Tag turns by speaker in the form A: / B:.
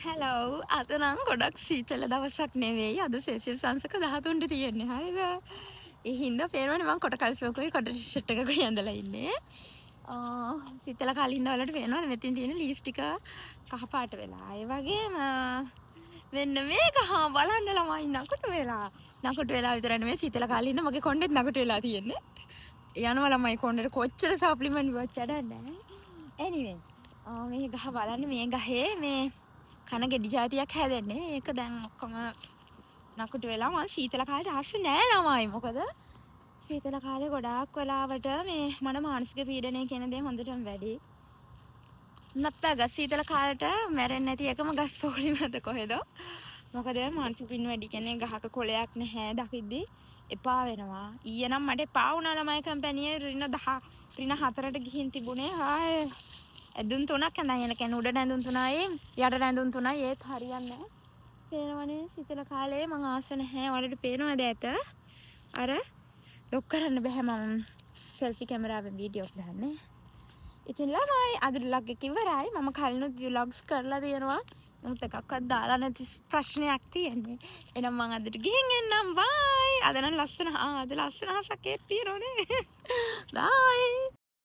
A: Hello, අද නම් ගොඩක් සීතල දවසක් නෙවෙයි. අද සෙල්සියස් අංශක 13ට තියෙන්නේ, හරිද? ඒ හින්දා පේනවනේ මං කොට කලිසමකුයි කොට ටී-ෂර්ට් එකකුයි ඇඳලා ඉන්නේ. සීතල කාලේ හින්දා ඔයාලට පේනවද මෙතන තියෙන ලීව්ස් ටික කහ පාට වෙලා. ඒ වගේම මෙන්න මේක හා බලන්න ළමයි, නකුටු වෙලා. නකුටු වෙලා විතර නෙමෙයි, සීතල කාලේ හින්දා මගේ කොණ්ඩෙත් නකුටු වෙලා තියෙන්නේ. යනවා ළමයි, කොණ්ඩෙට කොච්චර සප්ලිමන්ට් බිව්වත් වැඩක් නැහැ. එනිවේ, මේ ගහ බලන්න. මේ ගහේ මේ කන ගෙඩි ජාතියක් හැදෙන්නේ. ඒක දැන් ඔක්කොම නකුටු වෙලා. මං සීතල කාලේට ආස නෑ ළමයි. මොකද සීතල කාලේ ගොඩාක් වෙලාවට මේ මන මානසික පීඩනය කියන දේ හොඳටම වැඩි. නැත්නම් ගස් සීතල කාලේට මැරෙන්නේ නැති එකම ගස් පොලි මැද කොහෙද? මොකද මානසික පින් වැඩි කියන්නේ ගහක කොළයක් නැහැ දකිද්දි එපා වෙනවා. ඊයේ නම් මට එපා වුණා ළමයි. කම්පැනියේ ඍණ 10 ඍණ 4ට ගිහින් තිබුණේ. ආයේ ඇඳුම් තුනක් ඇඳන් එන කියන්නේ උඩට ඇඳුම් තුනයි යටට ඇඳුම් තුනයි, ඒත් හරියන්නේ නැහැ. පේනවනේ, සීතල කාලේ මං ආස නැහැ. ඔයාලට පේනවද ඇත? අර ලොක් කරන්න බැහැ, මම සෙල්ෆි කැමරාවෙන් වීඩියෝ ගහන්නේ. ඉතින් ළමයි, අද ව්ලොග් එක ඉවරයි. මම කලිනුත් ව්ලොග්ස් කරලා තියෙනවා. නමුත් එකක්වත් දාලා නැති ප්‍රශ්නයක් තියෙන්නේ. එහෙනම් මං අදට ගිහින් එන්නම්. බයි. අද නම් ලස්සන, ආ අද ලස්සන හසක් ඒත් තියෙනවනේ. බයි.